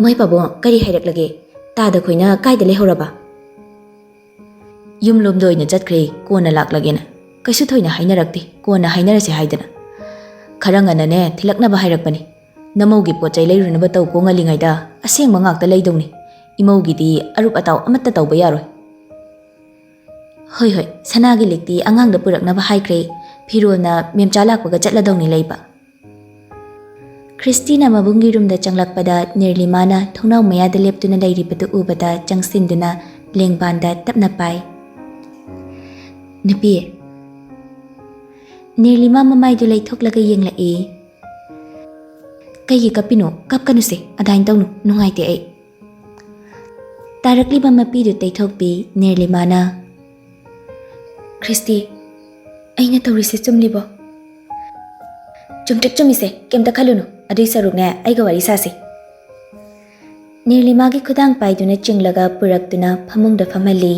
"ꯃꯣꯏ ꯄꯥꯕꯨꯡ, ꯀꯔꯤ ꯍꯥꯏꯔꯛꯂꯒꯦ? ꯇꯥꯗ ꯈꯣꯏꯅ ꯀꯥꯏꯗ ꯂꯩꯍꯧꯔꯕ?" "ꯌꯨꯝꯂꯣꯝꯗ ꯑꯣꯏꯅ ꯆꯠꯈ꯭ꯔꯦ, ꯀꯣꯟꯅ ꯂꯥꯛꯂꯒꯦꯅ꯫ ꯀꯩꯁꯨ ꯊꯣꯏꯅ ꯍꯥꯏꯅꯔꯛꯇꯦ, ꯀꯣꯟꯅ ꯍꯥꯏꯅꯔꯁꯦ ꯍꯥꯏꯗꯅ꯫ ꯈꯔ ꯉꯟꯅꯅꯦ ꯊꯤꯜꯂꯛꯅꯕ ꯍꯥꯏꯔꯛꯄꯅꯤ꯫ ꯅꯃꯧꯒꯤ ꯄꯣꯠ ꯆꯩ ꯂꯩꯔꯨꯅꯕ ꯇꯧꯀꯣ, ꯉꯜꯂꯤꯉꯩꯗ꯫ ꯑꯁꯦꯡꯕ ꯉꯥꯛꯇ ꯂꯩꯗꯧꯅꯤ꯫ ꯏꯃꯧꯒꯤꯗꯤ ꯑꯔꯨꯞ ꯑꯇꯥꯎ ꯑꯃꯠꯇ ꯇꯧꯕ ꯌꯥꯔꯣꯏ꯫" "ꯍꯣꯏ ꯍꯣꯏ, ꯁꯅꯥꯒꯤ ꯂꯤꯛꯇꯤ ꯑꯉꯥꯡꯗ ꯄꯨꯔꯛꯅꯕ ꯍꯥꯏꯈ꯭ꯔꯦ꯫ ꯐꯤꯔꯣꯜꯅ ꯃꯦꯝꯆꯥ ꯂꯥꯛꯄꯒ ꯆꯠꯂꯗꯧꯅꯤ ꯂꯩꯕ꯫" ꯈ꯭ꯔꯤꯁꯇꯤꯅ ꯃꯕꯨꯡꯒꯤ ꯔꯨꯝꯗ ꯆꯪꯂꯛꯄꯗ ꯅꯤꯔꯂꯤꯃꯥꯅ ꯊꯣꯡꯅꯥꯎ ꯃꯌꯥꯗ ꯂꯦꯞꯇꯨꯅ ꯂꯩꯔꯤꯕꯗꯨ ꯎꯕꯗ ꯆꯪꯁꯤꯟꯗꯨꯅ ꯂꯦꯡꯕꯥꯟꯗ ꯇꯞꯅ ꯄꯥꯏ꯫ "ꯅꯨꯄꯤ!" ꯅꯤꯔꯂꯤꯃꯥ ꯃꯃꯥꯏꯗꯨ ꯂꯩꯊꯣꯛꯂꯒ ꯌꯦꯡꯂꯛꯏ꯫ "ꯀꯩꯒꯤ ꯀꯞꯄꯤꯅꯣ? ꯀꯞꯀꯅꯨꯁꯦ, ꯑꯗꯥꯏꯅ ꯇꯧꯅꯨ, ꯅꯨꯡꯉꯥꯏꯇꯦ ꯑꯩ꯫" ꯇꯥꯔꯛꯂꯤꯕ ꯃꯄꯤꯗꯨ ꯇꯩꯊꯣꯛꯄꯤ ꯅꯤꯔꯂꯤꯃꯥꯅ꯫ "ꯈ꯭ꯔꯤꯁꯇꯤ, ꯑꯩꯅ ꯇꯧꯔꯤꯁꯦ ꯆꯨꯝꯂꯤꯕꯣ?" "ꯆꯨꯝꯇ꯭ꯔꯤꯛ ꯆꯨꯝꯃꯤꯁꯦ, ꯀꯩꯝꯇ ꯈꯜꯂꯨꯅꯨ, ꯑꯗꯨꯏ ꯁꯔꯨꯛꯅꯦ ꯑꯩꯒ ꯋꯥꯔꯤ ꯁꯥꯁꯤ꯫" ꯅꯤꯔꯂꯤꯃꯥꯒꯤ ꯈꯨꯗꯥꯡ ꯄꯥꯏꯗꯨꯅ ꯆꯤꯡꯂꯒ ꯄꯨꯔꯛꯇꯨꯅ ꯐꯃꯨꯡꯗ ꯐꯝꯍꯜꯂꯤ꯫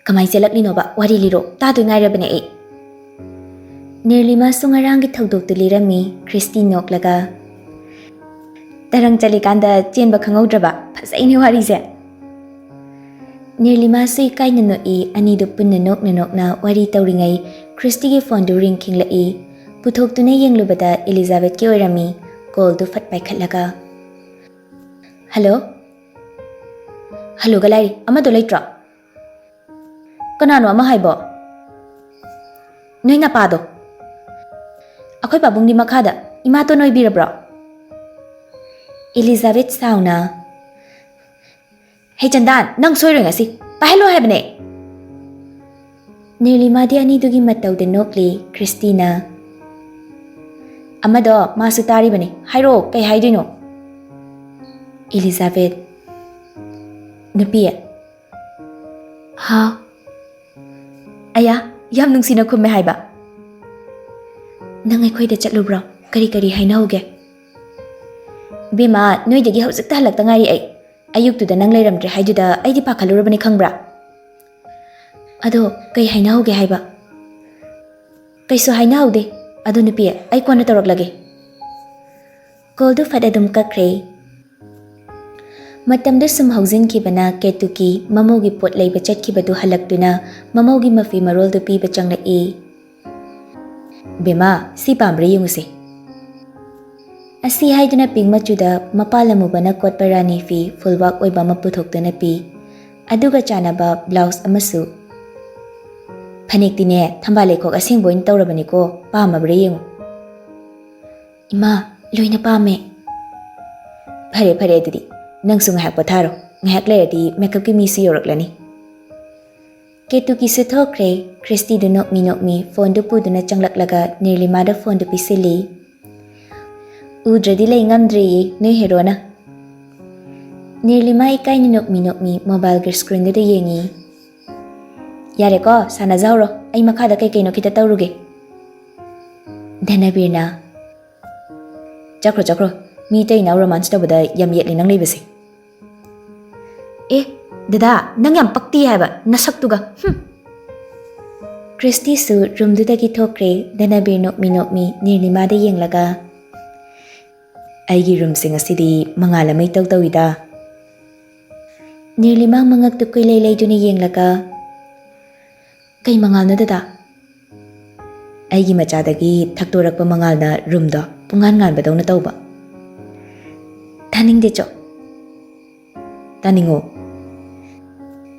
"ꯀꯃꯥꯏ ꯆꯦꯜꯂꯛꯂꯤꯅꯣꯕ? ꯋꯥꯔꯤ ꯂꯤꯔꯣ, ꯇꯥꯗꯣꯏ ꯉꯥꯏꯔꯕꯅꯦ ꯑꯩ꯫" ꯅꯤꯔꯂꯤꯃꯥꯁꯨ ꯉꯔꯥꯡꯒꯤ ꯊꯧꯗꯣꯛꯇꯨ ꯂꯤꯔꯝꯃꯤ ꯈ꯭ꯔꯤꯁꯇꯤ ꯅꯣꯛꯂꯒ꯫ "ꯇꯔꯪ ꯆꯠꯂꯤꯀꯥꯟꯗ ꯆꯦꯟꯕ ꯈꯪꯍꯧꯗ꯭ꯔꯕ? ꯐꯖꯩꯅꯦ ꯋꯥꯔꯤꯁꯦ꯫" ꯅꯤꯔꯂꯤꯃꯥꯁꯨ ꯏꯀꯥꯏꯅ ꯅꯣꯛꯏ꯫ ꯑꯅꯤꯗꯨ ꯄꯨꯟꯅ ꯅꯣꯛꯅ ꯅꯣꯛꯅ ꯋꯥꯔꯤ ꯇꯧꯔꯤꯉꯩ ꯈ꯭ꯔꯤꯁꯇꯤꯒꯤ ꯐꯣꯟꯗꯨ ꯔꯤꯡ ꯈꯤꯡꯂꯛꯏ꯫ ꯄꯨꯊꯣꯛꯇꯨꯅ ꯌꯦꯡꯂꯨꯕꯗ ꯏꯂꯤꯖꯥꯕꯦꯠꯀꯤ ꯑꯣꯏꯔꯝꯃꯤ꯫ ꯀꯣꯜꯗꯨ ꯐꯠ ꯄꯥꯏꯈꯠꯂꯒ, "ꯍꯜꯂꯣ?" "ꯍꯜꯂꯣꯒ ꯂꯥꯏꯔꯤ, ꯑꯃꯗꯣ ꯂꯩꯇ꯭ꯔꯣ?" "ꯀꯅꯥꯅꯣ ꯑꯃ ꯍꯥꯏꯕꯣ?" "ꯅꯣꯏ ꯅꯄꯥꯗꯣ꯫" "ꯑꯩꯈꯣꯏ ꯄꯥꯕꯨꯡꯗꯤ ꯃꯈꯥꯗ꯫ ꯏꯃꯥꯇꯣꯟ ꯑꯣꯏꯕꯤꯔꯕ꯭ꯔꯣ?" ꯏꯂꯤꯖꯥꯕꯦꯠ ꯁꯥꯎꯅ, "ꯍꯦ ꯆꯟꯗꯥꯟ, ꯅꯪ ꯁꯣꯏꯔꯣꯏ ꯉꯁꯤ꯫ ꯄꯥꯏꯍꯜꯂꯣ ꯍꯥꯏꯕꯅꯦ!" ꯅꯤꯔꯂꯤꯃꯥꯗꯤ ꯑꯅꯤꯗꯨꯒꯤ ꯃꯇꯧꯗ ꯅꯣꯛꯂꯤ꯫ ꯈ꯭ꯔꯤꯁꯇꯤꯅ, "ꯑꯃꯗꯣ ꯃꯥꯁꯨ ꯇꯥꯔꯤꯕꯅꯤ꯫ ꯍꯥꯏꯔꯛꯑꯣ, ꯀꯩ ꯍꯥꯏꯗꯣꯏꯅꯣ?" ꯏꯂꯤꯖꯥꯕꯦꯠ, "ꯅꯨꯄꯤ꯫" "ꯍꯥꯎ?" "ꯑꯌꯥ, ꯌꯥꯝ ꯅꯨꯡꯁꯤꯅ ꯈꯨꯝꯃꯦ ꯍꯥꯏꯕ꯫ ꯅꯪ ꯑꯩꯈꯣꯏꯗ ꯆꯠꯂꯨꯕ꯭ꯔꯣ? ꯀꯔꯤ ꯀꯔꯤ ꯍꯥꯏꯅꯍꯧꯒꯦ?" "ꯕꯦꯝꯃ, ꯅꯣꯏꯗꯒꯤ ꯍꯧꯖꯤꯛꯇ ꯍꯜꯂꯛꯇ ꯉꯥꯏꯔꯤ ꯑꯩ꯫ ꯑꯌꯨꯛꯇꯨꯗ ꯅꯪ ꯂꯩꯔꯝꯗ꯭ꯔꯦ ꯍꯥꯏꯗꯨꯗ ꯑꯩꯗꯤ ꯄꯥꯈꯠꯂꯨꯔꯕꯅꯤ ꯈꯪꯕ꯭ꯔꯥ?" "ꯑꯗꯣ ꯀꯩ ꯍꯥꯏꯅꯍꯧꯒꯦ ꯍꯥꯏꯕ?" "ꯀꯩꯁꯨ ꯍꯥꯏꯅꯍꯧꯗꯦ꯫ ꯑꯗꯣ ꯅꯨꯄꯤ, ꯑꯩ ꯀꯣꯟꯅ ꯇꯧꯔꯛꯂꯒꯦ꯫" ꯀꯣꯜꯗꯨ ꯐꯠ ꯑꯗꯨꯝ ꯀꯛꯈ꯭ꯔꯦ꯫ ꯃꯇꯝꯗꯨ ꯁꯨꯝ ꯍꯧꯖꯤꯟꯈꯤꯕꯅ ꯀꯦꯇꯨꯀꯤ ꯃꯃꯧꯒꯤ ꯄꯣꯠ ꯂꯩꯕ ꯆꯠꯈꯤꯕꯗꯨ ꯍꯜꯂꯛꯇꯨꯅ ꯃꯃꯧꯒꯤ ꯃꯐꯤ ꯃꯔꯣꯜꯗꯨ ꯄꯤꯕ ꯆꯪꯂꯛꯏ꯫ "ꯕꯦꯝꯃ, ꯁꯤ ꯄꯥꯝꯕ꯭ꯔꯥ ꯌꯦꯡꯉꯨꯁꯦ꯫" ꯑꯁꯤ ꯍꯥꯏꯗꯨꯅ ꯄꯤꯡ ꯃꯆꯨꯗ ꯃꯄꯥꯜ ꯑꯃꯨꯕꯅ ꯀꯣꯠꯄ ꯔꯥꯅꯤ ꯐꯤ ꯐꯨꯜ ꯋꯥꯛ ꯑꯣꯏꯕ ꯑꯃ ꯄꯨꯊꯣꯛꯇꯨꯅ ꯄꯤ꯫ ꯑꯗꯨꯒ ꯆꯥꯟꯅꯕ ꯕ꯭ꯂꯥꯎꯁ ꯑꯃꯁꯨ꯫ "ꯐꯅꯦꯛꯇꯤꯅꯦ, ꯊꯝꯕꯥꯜ ꯂꯩꯈꯣꯛ ꯑꯁꯦꯡꯕ ꯑꯣꯏꯅ ꯇꯧꯔꯕꯅꯤꯀꯣ, ꯄꯥꯝꯃꯕ꯭ꯔꯥ ꯌꯦꯡꯉꯨ꯫" "ꯏꯃꯥ, ꯂꯣꯏꯅ ꯄꯥꯝꯃꯦ꯫" "ꯐꯔꯦ, ꯐꯔꯦ ꯑꯗꯨꯗꯤ꯫ ꯅꯪꯁꯨ ꯉꯥꯏꯍꯥꯛ ꯄꯣꯊꯥꯔꯣ꯫ ꯉꯥꯏꯍꯥꯛ ꯂꯩꯔꯗꯤ ꯃꯦꯀꯞꯀꯤ ꯃꯤꯁꯨ ꯌꯧꯔꯛꯂꯅꯤ꯫" ꯀꯦꯇꯨꯀꯤꯁꯨ ꯊꯣꯛꯈ꯭ꯔꯦ꯫ ꯈ꯭ꯔꯤꯁꯇꯤꯗꯨ ꯅꯣꯛꯃꯤ ꯅꯣꯛꯃꯤ ꯐꯣꯟꯗꯨ ꯄꯨꯗꯨꯅ ꯆꯪꯂꯛꯂꯒ ꯅꯤꯔꯂꯤꯃꯥꯗ ꯐꯣꯟꯗꯨ ꯄꯤꯁꯤꯜꯂꯤ꯫ ꯎꯗ꯭ꯔꯗꯤ ꯂꯩ ꯉꯝꯗ꯭ꯔꯦꯌꯦ ꯅꯣꯏ ꯍꯦꯔꯣꯅ꯫ ꯅꯤꯔꯂꯤꯃꯥ ꯏꯀꯥꯏꯅ ꯅꯣꯛꯃꯤ ꯅꯣꯛꯃꯤ ꯃꯣꯕꯥꯏꯜꯒꯤ ꯁ꯭ꯀ꯭ꯔꯤꯟꯗꯨꯗ ꯌꯦꯡꯉꯤ꯫ "ꯌꯥꯔꯦꯀꯣ, ꯁꯥꯟꯅꯖꯍꯧꯔꯣ꯫ ꯑꯩ ꯃꯈꯥꯗ ꯀꯩ ꯀꯩꯅꯣ ꯈꯤꯇ ꯇꯧꯔꯨꯒꯦ꯫" ꯙꯅꯕꯤꯔꯅ, "ꯆꯠꯈ꯭ꯔꯣ, ꯆꯠꯈ꯭ꯔꯣ꯫ ꯃꯤ ꯑꯇꯩꯅ ꯔꯣꯃꯥꯟꯁ ꯇꯧꯕꯗ ꯌꯥꯝ ꯌꯦꯠꯂꯤ ꯅꯪ ꯂꯩꯕꯁꯦ꯫" "ꯑꯦ, ꯗꯗꯥ, ꯅꯪ ꯌꯥꯝ ꯄꯛꯇꯤ ꯍꯥꯏꯕ ꯅꯁꯛꯇꯨꯒ꯫ ꯍꯨꯝ꯫" ꯈ꯭ꯔꯤꯁꯇꯤꯁꯨ ꯔꯨꯝꯗꯨꯗꯒꯤ ꯊꯣꯛꯈ꯭ꯔꯦ꯫ ꯙꯅꯕꯤꯔ ꯅꯣꯛꯃꯤ ꯅꯣꯛꯃꯤ ꯅꯤꯔꯂꯤꯃꯥꯗ ꯌꯦꯡꯂꯒ, "ꯑꯩꯒꯤ ꯔꯨꯝꯁꯦ ꯉꯁꯤꯗꯤ ꯃꯉꯥꯜ ꯑꯃ ꯏꯇꯧ ꯇꯧꯏꯗ꯫" ꯅꯤꯔꯂꯤꯃꯥ ꯃꯉꯛꯇꯨ ꯀꯨꯏꯂꯩ ꯂꯩꯗꯨꯅ ꯌꯦꯡꯂꯒ, "ꯀꯩ ꯃꯉꯥꯜꯅꯣ ꯗꯗꯥ?" "ꯑꯩꯒꯤ ꯃꯆꯥꯗꯒꯤ ꯊꯛꯇꯣꯔꯛꯄ ꯃꯉꯥꯜꯅ ꯔꯨꯝꯗꯣ ꯄꯨꯡꯉꯥꯟ ꯉꯥꯟꯕꯗꯧꯅ ꯇꯧꯕ꯫" "ꯇꯥꯅꯤꯡꯗꯦ ꯆꯣ꯫" "ꯇꯥꯅꯤꯡꯉꯣ꯫"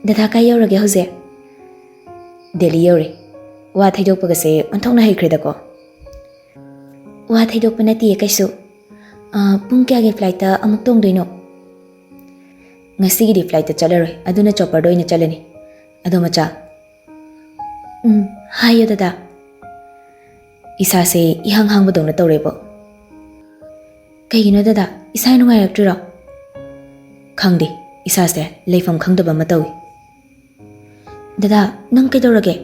"ꯗꯗꯥ ꯀꯥꯏ ꯌꯧꯔꯒꯦ ꯍꯧꯖꯤꯛ?" "ꯗꯦꯜꯂꯤ ꯌꯧꯔꯦ꯫ ꯋꯥ ꯊꯩꯗꯣꯛꯄꯒꯁꯦ ꯑꯣꯟꯊꯣꯛꯅ ꯍꯩꯈ꯭ꯔꯦꯗꯀꯣ꯫" "ꯋꯥ ꯊꯩꯗꯣꯛꯄ ꯅꯠꯇꯤꯌꯦ ꯀꯩꯁꯨ꯫ ꯑ, ꯄꯨꯡ ꯀꯌꯥꯒꯤ ꯐ꯭ꯂꯥꯏꯠꯇ ꯑꯃꯨꯛ ꯇꯣꯡꯗꯣꯏꯅꯣ?" "ꯉꯁꯤꯒꯤꯗꯤ ꯐ꯭ꯂꯥꯏꯠꯇ ꯆꯠꯂꯔꯣꯏ, ꯑꯗꯨꯅ ꯆꯣꯄꯔꯗ ꯑꯣꯏꯅ ꯆꯠꯂꯅꯤ꯫ ꯑꯗꯣ ꯃꯆꯥ꯫" "ꯎꯝ, ꯍꯥꯏꯌꯣ ꯗꯗꯥ꯫" "ꯏꯁꯥꯁꯦ ꯏꯍꯥꯡ ꯍꯥꯡꯕꯗꯧꯅ ꯇꯧꯔꯦꯕꯣ꯫" "ꯀꯩꯒꯤꯅꯣ ꯗꯗꯥ, ꯏꯁꯥ ꯅꯨꯡꯉꯥꯏꯔꯛꯇ꯭ꯔꯤꯔꯣ?" "ꯈꯪꯗꯦ, ꯏꯁꯥꯁꯦ ꯂꯩꯐꯝ ꯈꯪꯗꯕ ꯑꯃ ꯇꯧꯏ꯫" "ꯗꯗꯥ, ꯅꯪ ꯀꯩꯗꯧꯔꯒꯦ?"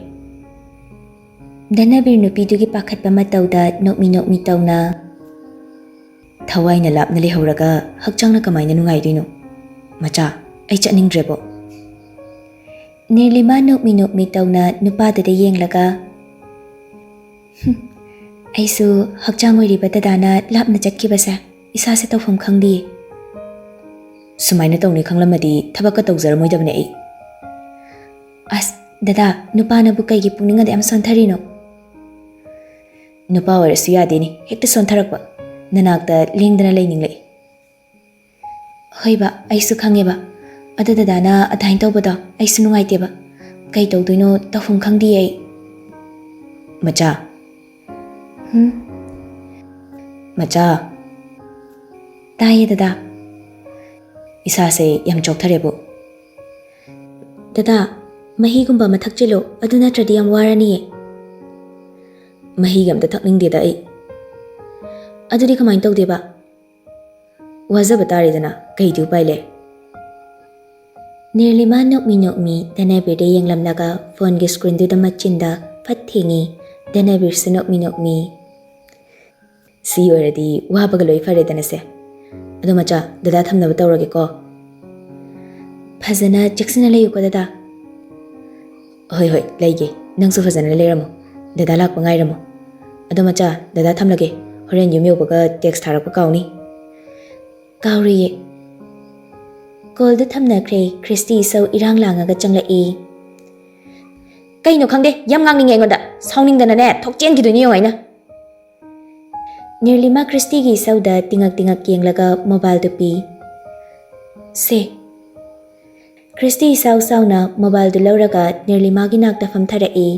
ꯙꯅꯕꯤꯔ ꯅꯨꯄꯤꯗꯨꯒꯤ ꯄꯥꯈꯠꯄ ꯃꯇꯧꯗ ꯅꯣꯛꯃꯤ ꯅꯣꯛꯃꯤ ꯇꯧꯅ, "ꯊꯋꯥꯏꯅ ꯂꯥꯞꯅ ꯂꯩꯍꯧꯔꯒ ꯍꯛꯆꯥꯡꯅ ꯀꯃꯥꯏꯅ ꯅꯨꯡꯉꯥꯏꯗꯣꯏꯅꯣ? ꯃꯆꯥ, ꯑꯩ ꯆꯠꯅꯤꯡꯗ꯭ꯔꯦꯕꯣ꯫" ꯅꯤꯔꯂꯤꯃꯥ ꯅꯣꯛꯃꯤ ꯅꯣꯛꯃꯤ ꯇꯧꯅ ꯅꯨꯄꯥꯗꯨꯗ ꯌꯦꯡꯂꯒ, "ꯍꯨꯝ, ꯑꯩꯁꯨ ꯍꯛꯆꯥꯡ ꯑꯣꯏꯔꯤꯕ ꯗꯗꯥꯅ ꯂꯥꯞꯅ ꯆꯠꯈꯤꯕꯁꯦ ꯏꯁꯥꯁꯦ ꯇꯧꯐꯝ ꯈꯪꯗꯤꯌꯦ꯫" "ꯁꯨꯃꯥꯏꯅ ꯇꯧꯅꯤ ꯈꯪꯂꯝꯃꯗꯤ ꯊꯕꯛꯀ ꯇꯧꯖꯔꯝꯃꯣꯏꯗꯕꯅꯦ ꯑꯩ꯫" "ꯑꯁ, ꯗꯗꯥ, ꯅꯨꯄꯥꯅꯕꯨ ꯀꯩꯒꯤ ꯄꯨꯛꯅꯤꯡ ꯑꯗꯨ ꯌꯥꯝ ꯁꯣꯟꯊꯔꯤꯅꯣ?" "ꯅꯨꯄꯥ ꯑꯣꯏꯔꯁꯨ ꯌꯥꯗꯦꯅꯦ, ꯍꯦꯛꯇ ꯁꯣꯟꯊꯔꯛꯄ꯫ ꯅꯅꯥꯛꯇ ꯂꯦꯡꯗꯅ ꯂꯩꯅꯤꯡꯂꯛꯏ꯫" "ꯍꯣꯏꯕ, ꯑꯩꯁꯨ ꯈꯪꯉꯦꯕ꯫ ꯑꯗꯣ ꯗꯗꯥꯅ ꯑꯗꯨꯃꯥꯏꯅ ꯇꯧꯕꯗꯣ ꯑꯩꯁꯨ ꯅꯨꯡꯉꯥꯏꯇꯦꯕ꯫ ꯀꯩ ꯇꯧꯗꯣꯏꯅꯣ ꯇꯧꯐꯝ ꯈꯪꯗꯦ ꯑꯩ꯫" "ꯃꯆꯥ꯫" "ꯍꯨꯝ?" ꯃꯆꯥ꯫ ꯇꯥꯏꯌꯦ ꯗꯗꯥ꯫ ꯏꯁꯥꯁꯦ ꯌꯥꯝ ꯆꯣꯛꯊꯔꯦꯕꯨ꯫ ꯗꯗꯥ, ꯃꯍꯤꯒꯨꯝꯕ ꯑꯃ ꯊꯛꯆꯤꯜꯂꯨ, ꯑꯗꯨ ꯅꯠꯇ꯭ꯔꯗꯤ ꯌꯥꯝ ꯋꯥꯔꯅꯤꯌꯦ꯫ ꯃꯍꯤꯒ ꯑꯝꯇ ꯊꯛꯅꯤꯡꯗꯦꯗ ꯑꯩ꯫ ꯑꯗꯨꯗꯤ ꯀꯃꯥꯏꯅ ꯇꯧꯗꯦꯕ? ꯋꯥꯖꯕ ꯇꯥꯔꯦꯗꯅ, ꯀꯩꯗꯤ ꯎꯄꯥꯏ ꯂꯩ? ꯅꯤꯔꯂꯤꯃꯥ ꯅꯣꯛꯃꯤ ꯅꯣꯛꯃꯤ ꯙꯅꯕꯤꯔꯗ ꯌꯦꯡꯂꯝꯂꯒ ꯐꯣꯟꯒꯤ ꯁ꯭ꯀ꯭ꯔꯤꯟꯗꯨꯗ ꯃꯆꯤꯟꯗ ꯐꯠ ꯊꯦꯡꯉꯤ꯫ ꯙꯅꯕꯤꯔꯁꯨ ꯅꯣꯛꯃꯤ ꯅꯣꯛꯃꯤ, "ꯁꯤ ꯑꯣꯏꯔꯗꯤ ꯋꯥꯕꯒ ꯂꯣꯏ ꯐꯔꯦꯗꯅꯁꯦ꯫ ꯑꯗꯣ ꯃꯆꯥ, ꯗꯗꯥ ꯊꯝꯅꯕ ꯇꯧꯔꯒꯦꯀꯣ꯫ ꯐꯖꯅ ꯆꯦꯛꯁꯤꯟꯅ ꯂꯩꯌꯨꯀꯣ ꯗꯗꯥ꯫" "ꯍꯣꯏ ꯍꯣꯏ, ꯂꯩꯒꯦ꯫ ꯅꯪꯁꯨ ꯐꯖꯅ ꯂꯩꯔꯝꯃꯣ꯫ ꯗꯗꯥ ꯂꯥꯛꯄ ꯉꯥꯏꯔꯝꯃꯣ꯫ ꯑꯗꯣ ꯃꯆꯥ, ꯗꯗꯥ ꯊꯝꯂꯒꯦ꯫ ꯍꯣꯔꯦꯟ ꯌꯨꯝ ꯌꯧꯕꯒ ꯇꯦꯛꯁ ꯊꯥꯔꯛꯄ ꯀꯥꯎꯅꯤ꯫" ꯀꯥꯎꯔꯣꯏꯌꯦ꯫ ꯀꯣꯜꯗꯨ ꯊꯝꯅꯈ꯭ꯔꯦ꯫ ꯈ꯭ꯔꯤꯁꯇꯤ ꯏꯁꯧ ꯏꯔꯥꯡ ꯂꯥꯡꯉꯒ ꯆꯪꯂꯛꯏ꯫ "ꯀꯩꯅꯣ ꯈꯪꯗꯦ, ꯌꯥꯝ ꯉꯥꯡꯅꯤꯡꯉꯦ ꯑꯩꯉꯣꯟꯗ꯫ ꯁꯥꯎꯅꯤꯡꯗꯅꯅꯦ ꯊꯣꯛꯆꯦꯟꯈꯤꯗꯣꯏꯅꯦ ꯌꯦꯡꯉꯣ ꯑꯩꯅ꯫" ꯅꯤꯔꯂꯤꯃꯥ ꯈ꯭ꯔꯤꯁꯇꯤꯒꯤ ꯏꯁꯧꯗ ꯇꯤꯉꯛ ꯇꯤꯉꯛ ꯌꯦꯡꯂꯒ ꯃꯣꯕꯥꯏꯜꯗꯨ ꯄꯤ꯫ "ꯁꯦ꯫" ꯈ꯭ꯔꯤꯁꯇꯤ ꯏꯁꯥꯎ ꯁꯥꯎꯅ ꯃꯣꯕꯥꯏꯜꯗꯨ ꯂꯧꯔꯒ ꯅꯤꯔꯂꯤꯃꯥꯒꯤ ꯅꯥꯛꯇ ꯐꯝꯊꯔꯛꯏ꯫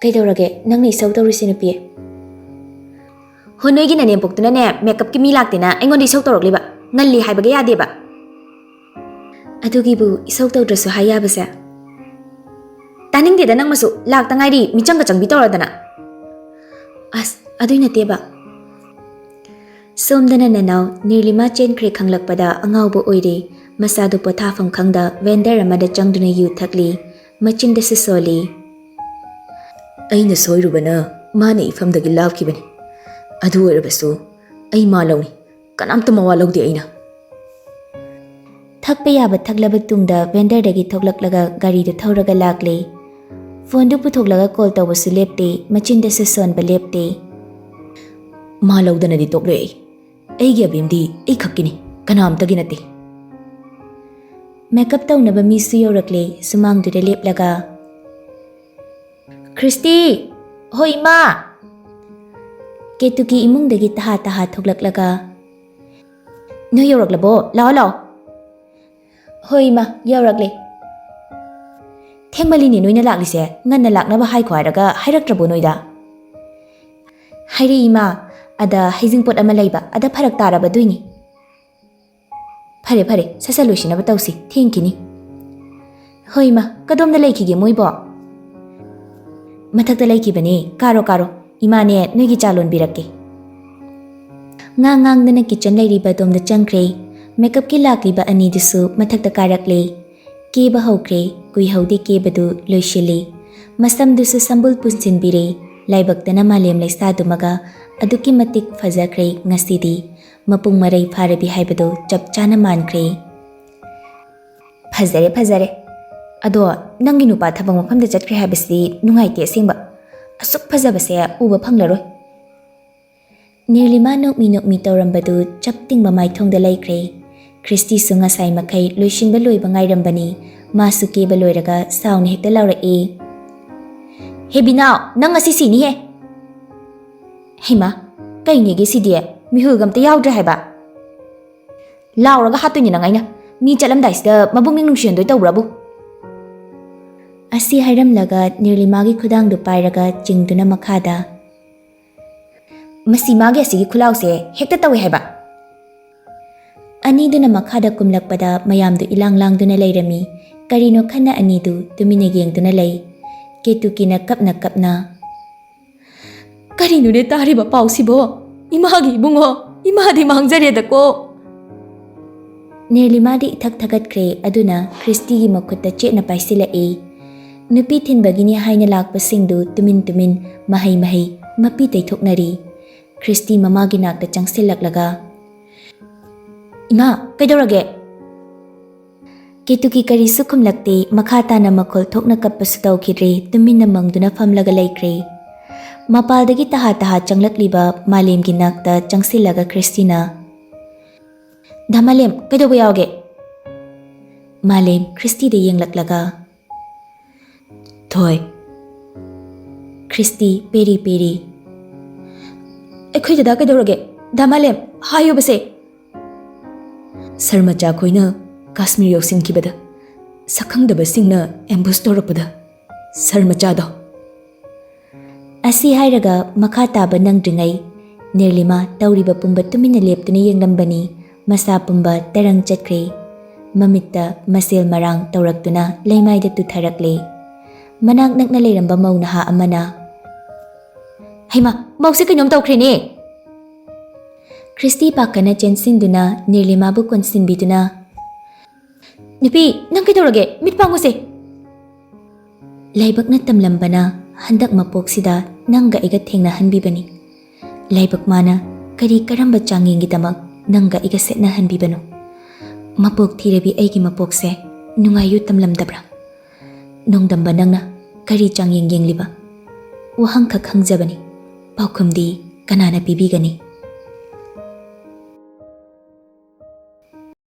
"ꯀꯩꯗꯧꯔꯒꯦ? ꯅꯪꯅ ꯏꯁꯧ ꯇꯧꯔꯤꯁꯤ, ꯅꯨꯄꯤ?" "ꯍꯣ, ꯅꯣꯏꯒꯤ ꯅꯅꯦꯝꯄꯣꯛꯇꯨꯅꯅꯦ ꯃꯦꯀꯞꯀꯤ ꯃꯤ ꯂꯥꯛꯇꯦꯅ ꯑꯩꯉꯣꯟꯗ ꯏꯁꯧ ꯇꯧꯔꯛꯂꯤꯕ꯫ ꯉꯜꯂꯤ ꯍꯥꯏꯕꯒ ꯌꯥꯗꯦꯕ꯫" "ꯑꯗꯨꯒꯤꯕꯨ ꯏꯁꯧ ꯇꯧꯗ꯭ꯔꯁꯨ ꯍꯥꯏ ꯌꯥꯕꯁꯦ?" "ꯇꯥꯅꯤꯡꯗꯦꯗ ꯅꯪ ꯃꯁꯨ꯫ ꯂꯥꯛꯇ ꯉꯥꯏꯔꯤ, ꯃꯤꯆꯪꯒ ꯆꯪꯕꯤ ꯇꯧꯔꯗꯅ꯫" "ꯑꯁ, ꯑꯗꯨꯏ ꯅꯠꯇꯦꯕ꯫" ꯁꯣꯝꯗꯅ ꯅꯅꯥꯎ ꯅꯤꯔꯂꯤꯃꯥ ꯆꯦꯟꯈ꯭ꯔꯦ ꯈꯪꯂꯛꯄꯗ ꯑꯉꯥꯎꯕ ꯑꯣꯏꯔꯦ꯫ ꯃꯁꯥꯗꯨ ꯄꯣꯊꯥꯐꯝ ꯈꯪꯗ ꯚꯦꯟꯗꯔ ꯑꯃꯗ ꯆꯪꯗꯨꯅ ꯌꯨ ꯊꯛꯂꯤ꯫ ꯃꯆꯤꯟꯗꯁꯨ ꯁꯣꯜꯂꯤ꯫ "ꯑꯩꯅ ꯁꯣꯏꯔꯨꯕꯅ ꯃꯥꯅ ꯏꯐꯝꯗꯒꯤ ꯂꯥꯞꯈꯤꯕꯅꯤ꯫ ꯑꯗꯨ ꯑꯣꯏꯔꯕꯁꯨ ꯑꯩ ꯃꯥ ꯂꯧꯅꯤ꯫ ꯀꯅꯥꯝꯇ ꯃꯋꯥ ꯂꯧꯗꯦ ꯑꯩꯅ꯫" ꯊꯛꯄ ꯌꯥꯕ ꯊꯛꯂꯕ ꯇꯨꯡꯗ ꯚꯦꯟꯗꯔꯗꯒꯤ ꯊꯣꯛꯂꯛꯂꯒ ꯒꯥꯔꯤꯗꯨ ꯊꯧꯔꯒ ꯂꯥꯛꯂꯦ꯫ ꯐꯣꯟꯗꯨ ꯄꯨꯊꯣꯛꯂꯒ ꯀꯣꯜ ꯇꯧꯕꯁꯨ ꯂꯦꯞꯇꯦ, ꯃꯆꯤꯟꯗꯁꯨ ꯁꯣꯟꯕ ꯂꯦꯞꯇꯦ꯫ "ꯃꯥ ꯂꯧꯗꯅꯗꯤ ꯇꯣꯛꯂꯣꯏ ꯑꯩ꯫ ꯑꯩꯒꯤ ꯑꯕꯦꯝꯗꯤ ꯑꯩ ꯈꯛꯀꯤꯅꯤ, ꯀꯅꯥꯝꯇꯒꯤ ꯅꯠꯇꯦ꯫" ꯃꯦꯀꯞ ꯇꯧꯅꯕ ꯃꯤꯁꯨ ꯌꯧꯔꯛꯂꯦ, ꯁꯨꯃꯥꯡꯗꯨꯗ ꯂꯦꯞꯂꯒ꯫ "ꯈ꯭ꯔꯤꯁꯇꯤ!" "ꯍꯣꯏ, ꯏꯃꯥ!" ꯀꯦꯇꯨꯀꯤ ꯏꯃꯨꯡꯗꯒꯤ ꯇꯍꯥ ꯇꯍꯥ ꯊꯣꯛꯂꯛꯂꯒ, "ꯅꯣꯏ ꯌꯧꯔꯛꯂꯕꯣ? ꯂꯥꯛꯑꯣ, ꯂꯥꯛꯑꯣ꯫" "ꯍꯣꯏ, ꯏꯃꯥ, ꯌꯧꯔꯛꯂꯦ꯫" "ꯊꯦꯡꯃꯜꯂꯤꯅꯦ ꯅꯣꯏꯅ ꯂꯥꯛꯂꯤꯁꯦ꯫ ꯉꯟꯅ ꯂꯥꯛꯅꯕ ꯍꯥꯏꯈꯣ ꯍꯥꯏꯔꯒ ꯍꯥꯏꯔꯛꯇ꯭ꯔꯕꯣ ꯅꯣꯏꯗ?" "ꯍꯥꯏꯔꯛꯏ, ꯏꯃꯥ꯫ ꯑꯗ ꯍꯩꯖꯤꯡꯄꯣꯠ ꯑꯃ ꯂꯩꯕ, ꯑꯗ ꯐꯔꯛ ꯇꯥꯔꯕꯗꯨꯏꯅꯤ꯫ ꯐꯔꯦ ꯐꯔꯦ, ꯁꯠ ꯁꯠ ꯂꯣꯏꯁꯤꯟꯅꯕ ꯇꯧꯁꯤ, ꯊꯦꯡꯈꯤꯅꯤ꯫ ꯍꯣꯏ ꯏꯃꯥ, ꯀꯗꯣꯝꯗ ꯂꯩꯈꯤꯒꯦ ꯃꯣꯏꯕꯣ? ꯃꯊꯛꯇ ꯂꯩꯈꯤꯕꯅꯦ, ꯀꯥꯔꯣ ꯀꯥꯔꯣ, ꯏꯃꯥꯅꯦ ꯅꯣꯏꯒꯤ ꯆꯥ ꯂꯣꯟꯕꯤꯔꯛꯀꯦ꯫ ꯉꯥꯡ ꯉꯥꯡꯗꯅ ꯀꯤꯆꯟ ꯂꯩꯔꯤꯕ ꯑꯗꯣꯝꯗ ꯆꯪꯈ꯭ꯔꯦ꯫ ꯃꯦꯀꯞꯀꯤ ꯂꯥꯛꯂꯤꯕ ꯑꯅꯤꯗꯨꯁꯨ ꯃꯊꯛꯇ ꯀꯥꯔꯛꯂꯦ꯫ ꯀꯦꯕ ꯍꯧꯈ꯭ꯔꯦ꯫ ꯀꯨꯏꯍꯧꯗꯦ ꯀꯦꯕꯗꯨ ꯂꯣꯏꯁꯤꯜꯂꯤ꯫ ꯃꯁꯝꯗꯨꯁꯨ ꯁꯝꯕꯨꯜ ꯄꯨꯟꯁꯤꯟꯕꯤꯔꯦ꯫ ꯂꯥꯏꯕꯛꯇꯅ ꯃꯥꯂꯦꯝ ꯂꯩꯁꯥꯗꯨꯃꯒ ꯑꯗꯨꯛꯀꯤ ꯃꯇꯤꯛ ꯐꯖꯈ꯭ꯔꯦ ꯉꯁꯤꯗꯤ꯫ ꯃꯄꯨꯡ ꯃꯔꯩ ꯐꯥꯔꯕꯤ ꯍꯥꯏꯕꯗꯨ ꯆꯞ ꯆꯥꯅ ꯃꯥꯟꯈ꯭ꯔꯦ꯫ ꯐꯖꯔꯦ, ꯐꯖꯔꯦ꯫ ꯑꯗꯣ ꯅꯪꯒꯤ ꯅꯨꯄꯥ ꯊꯕꯛ ꯃꯐꯝꯗ ꯆꯠꯈ꯭ꯔꯦ ꯍꯥꯏꯕꯁꯤꯗꯤ ꯅꯨꯡꯉꯥꯏꯇꯦ ꯑꯁꯦꯡꯕ꯫ ꯑꯁꯨꯛ ꯐꯖꯕꯁꯦ ꯎꯕ ꯐꯪꯂꯔꯣꯏ꯫ ꯅꯤꯔꯂꯤꯃꯥ ꯅꯣꯛꯃꯤ ꯅꯣꯛꯃꯤ ꯇꯧꯔꯝꯕꯗꯨ ꯆꯞ ꯇꯤꯡꯕ ꯃꯥꯏꯊꯣꯡꯗ ꯂꯩꯈ꯭ꯔꯦ꯫ ꯈ꯭ꯔꯤꯁꯇꯤꯁꯨ ꯉꯁꯥꯏ ꯃꯈꯩ ꯂꯣꯏꯁꯤꯟꯕ ꯂꯣꯏꯕ ꯉꯥꯏꯔꯝꯕꯅꯤ꯫ ꯃꯥꯁꯨ ꯀꯦꯕ ꯂꯣꯏꯔꯒ ꯁꯥꯎꯅ ꯍꯦꯛꯇ ꯂꯥꯎꯔꯛꯏ, "ꯍꯦ ꯕꯤꯅꯥꯎ, ꯅꯪ ꯉꯁꯤ ꯁꯤꯅꯤꯍꯦ!" ꯍꯩꯃꯥ, ꯀꯩꯅꯦꯒꯦ ꯁꯤꯗꯤ? ꯃꯤꯍꯨꯜꯒ ꯑꯝꯇ ꯌꯥꯎꯗ꯭ꯔꯦ ꯍꯥꯏꯕ꯫ ꯂꯥꯎꯔꯒ ꯍꯥꯠꯇꯣꯏꯅꯦ ꯅꯪ ꯑꯩꯅ꯫ ꯃꯤ ꯆꯠꯂꯝꯗꯥꯏꯁꯤꯗ ꯃꯕꯨꯛꯅꯤꯡ ꯅꯨꯡꯁꯤꯍꯟꯗꯣꯏ ꯇꯧꯕ꯭ꯔꯕꯨ? ꯑꯁꯤ ꯍꯥꯏꯔꯝꯂꯒ ꯅꯤꯔꯂꯤꯃꯥꯒꯤ ꯈꯨꯗꯥꯡꯗꯨ ꯄꯥꯏꯔꯒ ꯆꯤꯡꯗꯨꯅ ꯃꯈꯥꯗ, "ꯃꯁꯤ ꯃꯥꯒꯤ ꯑꯁꯤꯒꯤ ꯈꯨꯂꯥꯎꯁꯦ ꯍꯦꯛꯇ ꯇꯧꯋꯦ ꯍꯥꯏꯕ!" ꯑꯅꯤꯗꯨꯅ ꯃꯈꯥꯗ ꯀꯨꯝꯂꯛꯄꯗ ꯃꯌꯥꯝꯗꯨ ꯏꯂꯥꯡ ꯂꯥꯡꯗꯨꯅ ꯂꯩꯔꯝꯃꯤ꯫ ꯀꯔꯤꯅꯣ ꯈꯟꯅ ꯑꯅꯤꯗꯨ ꯇꯨꯃꯤꯟꯅ ꯌꯦꯡꯗꯨꯅ ꯂꯩ꯫ ꯀꯦꯇꯨꯀꯤꯅ ꯀꯞꯅ ꯀꯞꯅ, "ꯀꯔꯤꯅꯣꯅꯦ ꯇꯥꯔꯤꯕ ꯄꯥꯎꯁꯤꯕꯣ? ꯏꯃꯥꯒꯤ ꯏꯕꯨꯡꯉꯣ, ꯏꯃꯥꯗꯤ ꯃꯥꯡꯖꯔꯦꯗꯀꯣ!" ꯅꯤꯔꯂꯤꯃꯥꯗꯤ ꯏꯊꯛ ꯊꯛꯀꯠꯈ꯭ꯔꯦ꯫ ꯑꯗꯨꯅ ꯈ꯭ꯔꯤꯁꯇꯤꯒꯤ ꯃꯈꯨꯠꯇ ꯆꯦꯠꯅ ꯄꯥꯏꯁꯤꯜꯂꯛꯏ꯫ ꯅꯨꯄꯤ ꯊꯤꯟꯕꯒꯤꯅꯤ ꯍꯥꯏꯅ ꯂꯥꯛꯄꯁꯤꯡꯗꯨ ꯇꯨꯃꯤꯟ ꯇꯨꯃꯤꯟ ꯃꯍꯩ ꯃꯍꯩ ꯃꯄꯤ ꯇꯩꯊꯣꯛꯅꯔꯤ꯫ ꯈ꯭ꯔꯤꯁꯇꯤ ꯃꯃꯥꯒꯤ ꯅꯥꯛꯇ ꯆꯪꯁꯤꯜꯂꯛꯂꯒ, "ꯏꯃꯥ, ꯀꯩꯗꯧꯔꯒꯦ?" ꯀꯦꯇꯨꯀꯤ ꯀꯔꯤꯁꯨ ꯈꯨꯝꯂꯛꯇꯦ꯫ ꯃꯈꯥ ꯇꯥꯅ ꯃꯈꯣꯜ ꯊꯣꯛꯅ ꯀꯞꯄꯁꯨ ꯇꯧꯈꯤꯗ꯭ꯔꯦ꯫ ꯇꯨꯃꯤꯟꯅ ꯃꯪꯗꯨꯅ ꯐꯝꯂꯒ ꯂꯩꯈ꯭ꯔꯦ꯫ ꯃꯄꯥꯜꯗꯒꯤ ꯇꯍꯥ ꯇꯍꯥ ꯆꯪꯂꯛꯂꯤꯕ ꯃꯥꯂꯦꯝꯒꯤ ꯅꯥꯛꯇ ꯆꯪꯁꯤꯜꯂꯒ ꯈ꯭ꯔꯤꯁꯇꯤꯅ, "ꯗꯥ ꯃꯥꯂꯦꯝ, ꯀꯩꯗꯧꯕ ꯌꯥꯎꯒꯦ?" ꯃꯥꯂꯦꯝ ꯈ꯭ꯔꯤꯁꯇꯤꯗ ꯌꯦꯡꯂꯛꯂꯒ, "ꯊꯣꯏ꯫" ꯈ꯭ꯔꯤꯁꯇꯤ ꯄꯦꯔꯤ ꯄꯦꯔꯤ, "ꯑꯩꯈꯣꯏ ꯗꯗꯥ ꯀꯩꯗꯧꯔꯒꯦ? ꯗꯥ ꯃꯥꯂꯦꯝ, ꯍꯥꯏꯌꯨꯕꯁꯦ!" "ꯁꯔ ꯃꯆꯥ ꯈꯣꯏꯅ ꯀꯥꯁꯃꯤꯔ ꯌꯧꯁꯤꯟꯈꯤꯕꯗ ꯁꯛꯈꯪꯗꯕꯁꯤꯡꯅ ꯑꯦꯝꯕꯨꯁ ꯇꯧꯔꯛꯄꯗ ꯁꯔ ꯃꯆꯥꯗꯣ꯫" ꯑꯁꯤ ꯍꯥꯏꯔꯒ ꯃꯈꯥ ꯇꯥꯕ ꯅꯪꯗ꯭ꯔꯤꯉꯩ ꯅꯤꯔꯂꯤꯃꯥ ꯇꯧꯔꯤꯕ ꯄꯨꯝꯕ ꯇꯨꯃꯤꯟꯅ ꯂꯦꯞꯇꯨꯅ ꯌꯦꯡꯂꯝꯕꯅꯤ꯫ ꯃꯁꯥ ꯄꯨꯝꯕ ꯇꯔꯪ ꯆꯠꯈ꯭ꯔꯦ꯫ ꯃꯃꯤꯠꯇ ꯃꯁꯦꯜ ꯃꯔꯥꯡ ꯇꯧꯔꯛꯇꯨꯅ ꯂꯩꯃꯥꯏꯗ ꯇꯨꯊꯔꯛꯂꯦ꯫ ꯃꯅꯥꯛ ꯅꯛꯅ ꯂꯩꯔꯝꯕ ꯃꯧ ꯅꯍꯥ ꯑꯃꯅ, "ꯍꯩꯃꯥ, ꯃꯧꯁꯦ ꯀꯩꯅꯣꯝ ꯇꯧꯈ꯭ꯔꯦꯅꯦ!" ꯈ꯭ꯔꯤꯁꯇꯤ ꯄꯥꯈꯠꯅ ꯆꯦꯟꯁꯤꯟꯗꯨꯅ ꯅꯤꯔꯂꯤꯃꯥꯕꯨ ꯀꯣꯟꯁꯤꯟꯕꯤꯗꯨꯅ, "ꯅꯨꯄꯤ, ꯅꯪ ꯀꯩꯗꯧꯔꯒꯦ? ꯃꯤꯠ ꯄꯥꯡꯉꯨꯁꯦ!" ꯂꯥꯏꯕꯛꯅ ꯇꯝꯂꯝꯕꯅ ꯍꯟꯗꯛ ꯃꯄꯣꯛꯁꯤꯗ ꯅꯪꯒ ꯑꯩꯒ ꯊꯦꯡꯅꯍꯟꯕꯤꯕꯅꯤ꯫ ꯂꯥꯏꯕꯛ ꯃꯥꯅ ꯀꯔꯤ ꯀꯔꯝꯕ ꯆꯥꯡꯌꯦꯡꯒꯤꯗꯃꯛ ꯅꯪꯒ ꯑꯩꯒ ꯁꯦꯠꯅꯍꯟꯕꯤꯕꯅꯣ? ꯃꯄꯣꯛ ꯊꯤꯔꯕꯤ ꯑꯩꯒꯤ ꯃꯄꯣꯛꯁꯦ ꯅꯨꯡꯉꯥꯏꯌꯨ ꯇꯝꯂꯝꯗꯕ꯭ꯔꯥ? ꯅꯣꯡꯗꯝꯕ ꯅꯪꯅ ꯀꯔꯤ ꯆꯥꯡꯌꯦꯡ ꯌꯦꯡꯂꯤꯕ? ꯋꯥꯍꯪꯈꯛ ꯍꯪꯖꯕꯅꯤ, ꯄꯥꯎꯈꯨꯝꯗꯤ ꯀꯅꯥꯅ ꯄꯤꯕꯤꯒꯅꯤ?